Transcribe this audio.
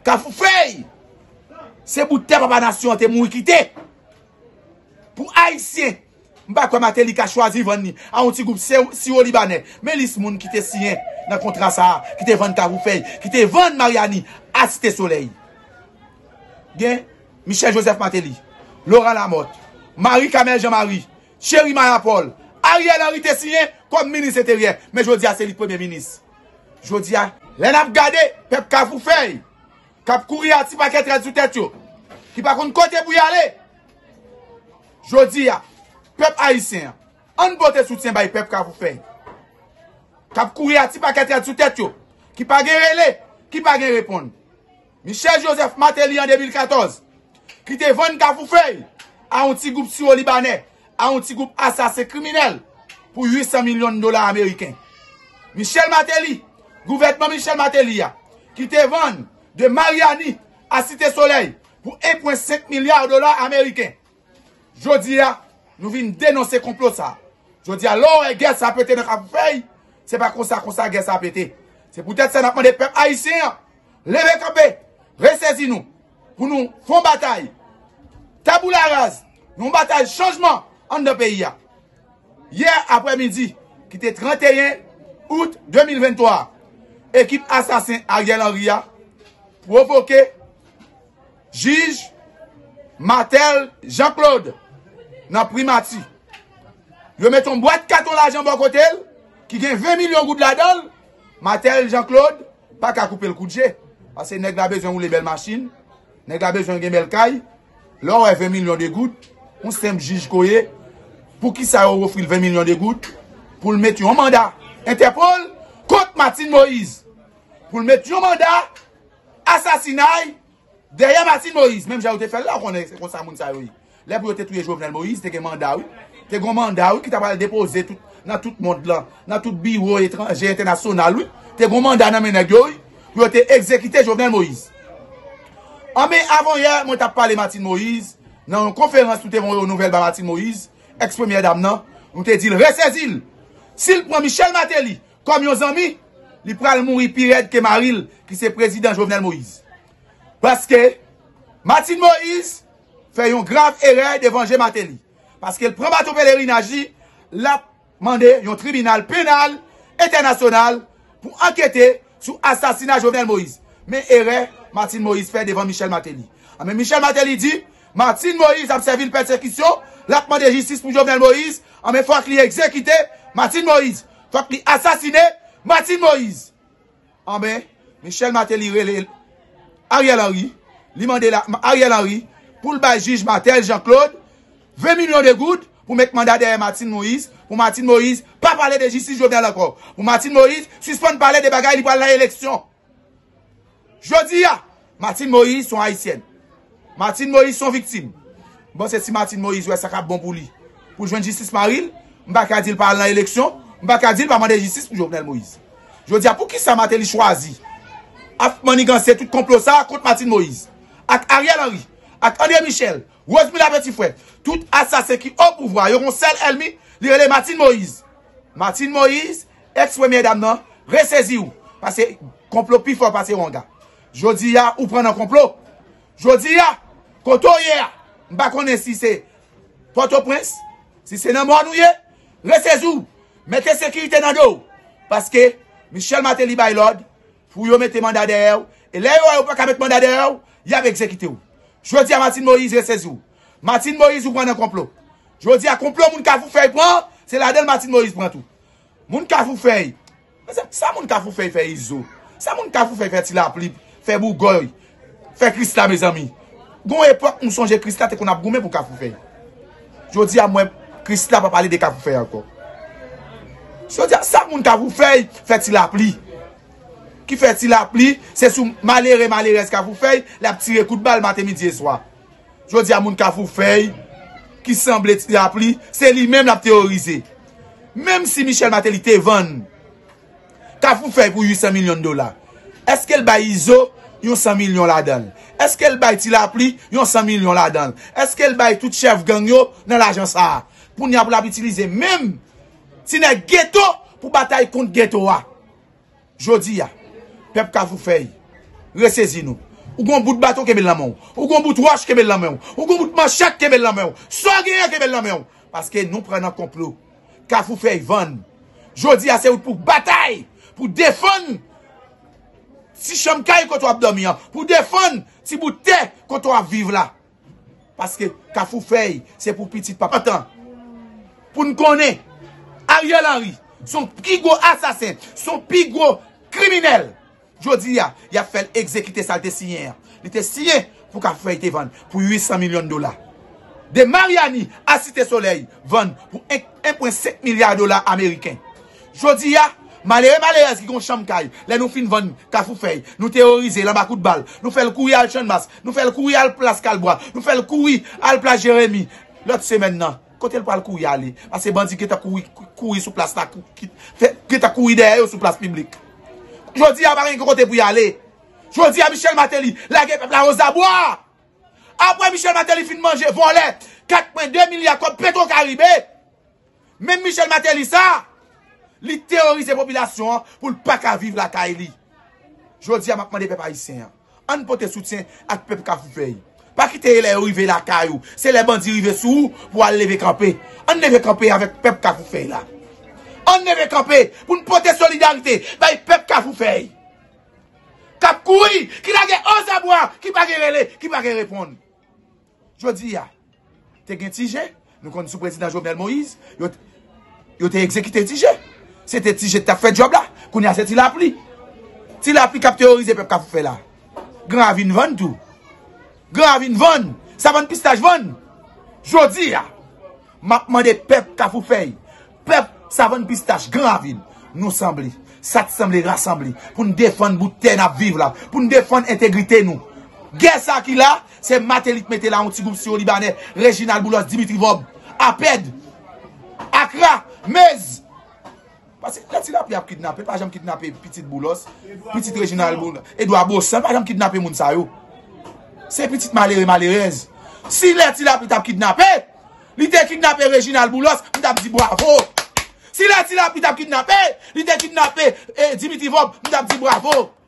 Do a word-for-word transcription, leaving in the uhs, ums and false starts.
Kafou Fèy, se bout tè papa nasyon an te mouri kite. Pou Ayisyen, m pa kwè Mateli ka chwazi vann li a yon ti gwoup se- siwo libanè. Men lis moun ki te siyen nan kontra sa a, ki te vann Kafou Fèy, ki te vann Maryani a Site Solèy. Gen Michel Joseph Mateli, Laurent Lamothe, Marie Kamel Jean Marie, Chery Maya Paul, Ariel Henry te siyen kòm minis enteryè, men jodi a se li k premye minis. Jodi a, lè n ap gade pèp Kafou Fèy, k ap kouri a ti pakèt rèd sou tèt yo, ki pa konn kote pou y ale. Jodi a, pèp ayisyen an, ann pote soutyen bay pèp Kafou Fèy, k ap kouri a ti pakèt rèd sou tèt yo, ki pa gen rele, ki pa gen reponn. Michel Joseph Mateli an de mil katòz, ki te vann Kafou Fèy a yon ti gwoup siwo libanè, a yon ti gwoup asasen kriminèl pou uit san milyon dola ameriken. Michel Mateli, gouvènman Michel Mateli a, ki te vann de Maryani a Site Solèy pou en pwen senk milya dola ameriken. Jodi a, nou vin denonse konplo sa a. Jodi a, lè w wè gè sa pete nan Kafou Fèy, se pa konsa, konsa gè sa pete. Se poutèt sa n ap mande pèp ayisyen an, leve kanpe, resezi nou, pou nou fè yon batay. Tabula raz, yon batay chanjman anndan peyi a. Yè aprèmidi, ki te tranteyen out de mil venntwa, ekip asasen Ariel Henry a pwovoke jij Marthel Jean Claude nan primati. Yo mete yon bwat katon lajan bò kote l, ki gen ven milyon goud ladan l. Marthel Jean Claude pa ka koupe l kout je. Paske nèg la bezwen woule bèl machin, nèg la bezwen gen bèl kay. Lè w wè ven milyon de goud, yon senp jij ke w ye, poukisa yo ofri l ven milyon de goud pou l met yon manda Entèpòl kont Martine Moïse? Pou l met yon manda asasinay dèyè Martine Moïse, menm jan yo te fè l la, ou konnen se konsa moun sa yo ye. Lè pou yo te touye Jovenel Moïse, te gen manda, wi. Te gen manda, wi, ki ta pral depoze tout, nan tout mond lan, nan tout biwo etranje, entènasyonal, wi. Te gen manda nan men nèg yo, wi, pou yo te egzekite Jovenel Moïse. Anben, avan yè, mwen t ap pale Martine Moïse, nan yon konferans nou te voye yon nouvèl ba Martine Moïse, èks premyè dam nan, nou te di l resezi l. Si l pran Michel Martelly kòm yon zanmi, li pral mouri pi rèd ke mari l, ki se prezidan Jovenel Moïse. Paske Martine Moïse fè yon grav erè devan je Martelly. Paske l pran bato pelerinaj li, l ap mande yon tribinal penal entènasyonal pou ankete sou asasina Jovenel Moïse. Men erè Martine Moïse fè devan Michel Martelly. Anben, Michel Martelly di, Martine Moïse ap sèvi l pèsekisyon, l ap mande jistis pou Jovenel Moïse, anben, fòk li egzekite Martine Moïse. Fòk li asasine Martine Moïse. Anben, Michel Martelly rele Ariel Henry, li mande la, Ariel Henry pou l bay jij Marthel Jean Claude ven milyon de goud pou met manda dèyè Martine Moïse, pou Martine Moïse pa pale de jistis Jovenel ankò, pou Martine Moïse sispann pale de bagay li pral nan eleksyon. Jodi a, Martine Moïse se yon ayisyèn. Martine Moïse se yon viktim. M panse si Martine Moïse wè sa k ap bon pou li, pou l jwenn jistis mari l, m pa ka di l pa al nan eleksyon, m pa ka di l pa mande jistis pou Jovenel Moïse. Jodi a, poukisa Martelly chwazi ap manniganse tout konplo sa a kont Martine Moïse, ak Ariel Henry, ak André Michel, Rosemila Petit Frère, tout asasen ki o pouvwa, yo gon sèl ènmi, li rele Martine Moïse. Martine Moïse, èks premyè dam nan, resezi w, paske konplo pi fò pase wanga. Jodi a, ou pran nan konplo. Jodi a, kote w ye a, m pa konnen si se Pòtoprens, si se nan mòn ou ye, resezi w, mete sekirite nan do w, paske Michel Martelly bay lòd pou yo mete manda dèyè w, e lè yo wè yo pa ka met manda dèyè w, y ap egzekite w. Jodi a, Martine Moïse resezi w. Martine Moïse, ou pran nan konplo. Jodi a, konplo moun Kafou Fèy pran, se ladan l Martine Moïse pran tou. Moun Kafou Fèy. Mezanmi, sa moun Kafou Fèy fè Izo? Sa moun Kafou Fèy fè Ti Lapli, fè Bougòy, fè Krisla, mezanmi? Gon epòk, m sonje Krisla te konn ap goumen pou Kafou Fèy. Jodi a, m wè Krisla pa pale de Kafou Fèy ankò. Jodi a, sa moun Kafou Fèy fè Ti Lapli? Ki fè Ti Lapli, se sou malere, malerèz Kafou Fèy, l ap tire kout bal maten, midi e swa. Jodi a, moun Kafou Fèy, ki sanble Ti Lapli, se li menm l ap teworize. Menm si Michel Martelly te vann Kafou Fèy pou uit san milyon dola, èske l bay Izo yon san milyon ladan l? Èske l bay Ti Lapli yon san milyon ladan l? Èske l bay tout chèf gang yo nan lajan sa a? Kounye a pou l ap itilize menm ti nèg geto pou batay kont geto a. Jodi a, pèp Kafou Fèy, resezi nou. Ou gon bout baton, kenbe l nan men w. Ou gon bout wòch, kenbe l nan men w. Ou gon bout manchèt, kenbe l nan men w. Sa w genyen, kenbe l nan men w. Paske nou pran nan konplo. Kafou Fèy vann. Jodi a se ou pou batay, pou defann ti chanm kay kote w ap dòmi an, pou defann ti bout tè kote w ap viv la. Paske Kafou Fèy se pou pitit papa tan. Pou n konnen, Ariel Henry se yon pi gwo asasen, se yon pi gwo kriminèl. Jodi a, y ap fè l egzekite sa l te siyen an. Li te siyen pou Kafou Fèy te vann pou uit san milyon dola. De Mariani a Site Solèy vann pou en pwen senk milya dola ameriken. Jodi a, malere malerèz ki gon chanm kay, lè nou fin vann Kafou Fèy, nou teworize l anba kout bal, nou fè l kouri al Channmas, nou fè l kouri al Plas Kalbwa, nou fè l kouri al Plas Jeremi. Lòt semèn nan, kote l pral kouri ale? Paske bandi gentan kouri, kouri sou plas la, kou-, ki, fè, gentan kouri dèyè yo sou plas piblik. Jodi a, pa gen kote pou y ale. Jodi a, Michel Martelly lage pèp la ozabwa. Apre Michel Martelly fin manje vòlè kat pwen de milya kòb Petro Caribe, menm Michel Martelly sa, li teworize popilasyon an pou l pa ka viv lakay li. Jodi a, m ap mande pèp ayisyen an, ann pote soutyen ak pèp Kafou Fèy. Pa kite lè yo rive lakay ou, se lè bandi rive sou ou pou al leve kanpe. Ann leve kanpe avèk pèp Kafou Fèy la. Ann leve kanpe pou n pote solidarite bay pèp Kafou Fèy k ap kouri, ki lage ozabwa, ki pa gen rele, ki pa gen reponn. Jodi a, te gen Ti Je, nou konn sou prezidan Jovenel Moïse, yo, yo te egzekite Ti Je. Se te Ti Je k t ap fè djòb la, kounye a se Ti Lapli. Ti Lapli k ap teworize pèp Kafou Fèy la. Gran Ravin vann tou. Gran Ravin vann, Savann Pistach vann. Jodi a, m ap mande pèp Kafou Fèy, pèp Savann Pistach, Gran Ravin, nou sanble, sa t sanble rasanble, pou n defann bout tè n ap viv la, pou n defann entegrite nou. Gè sa ki la, se Martelly k mete la, yon ti gwoup Siwo Libanè, Reginald Boulos, Dimitri Vorbe, Apèd, Akra, Mez. Paske lè Ti Lapli ap kidnape, pa janm kidnape pitit Boulos, pitit Reginald Boulos, Edouard Baussan, pa janm kidnape moun sa yo. Se pitit malere, malerèz. Si lè Ti Lapli t ap kidnape, li te kidnape Reginald Boulos, m t ap di bravo. Si lè Ti Lapli t ap kidnape, li te kidnape, eh, Dimitri Vorbe, m t ap di bravo.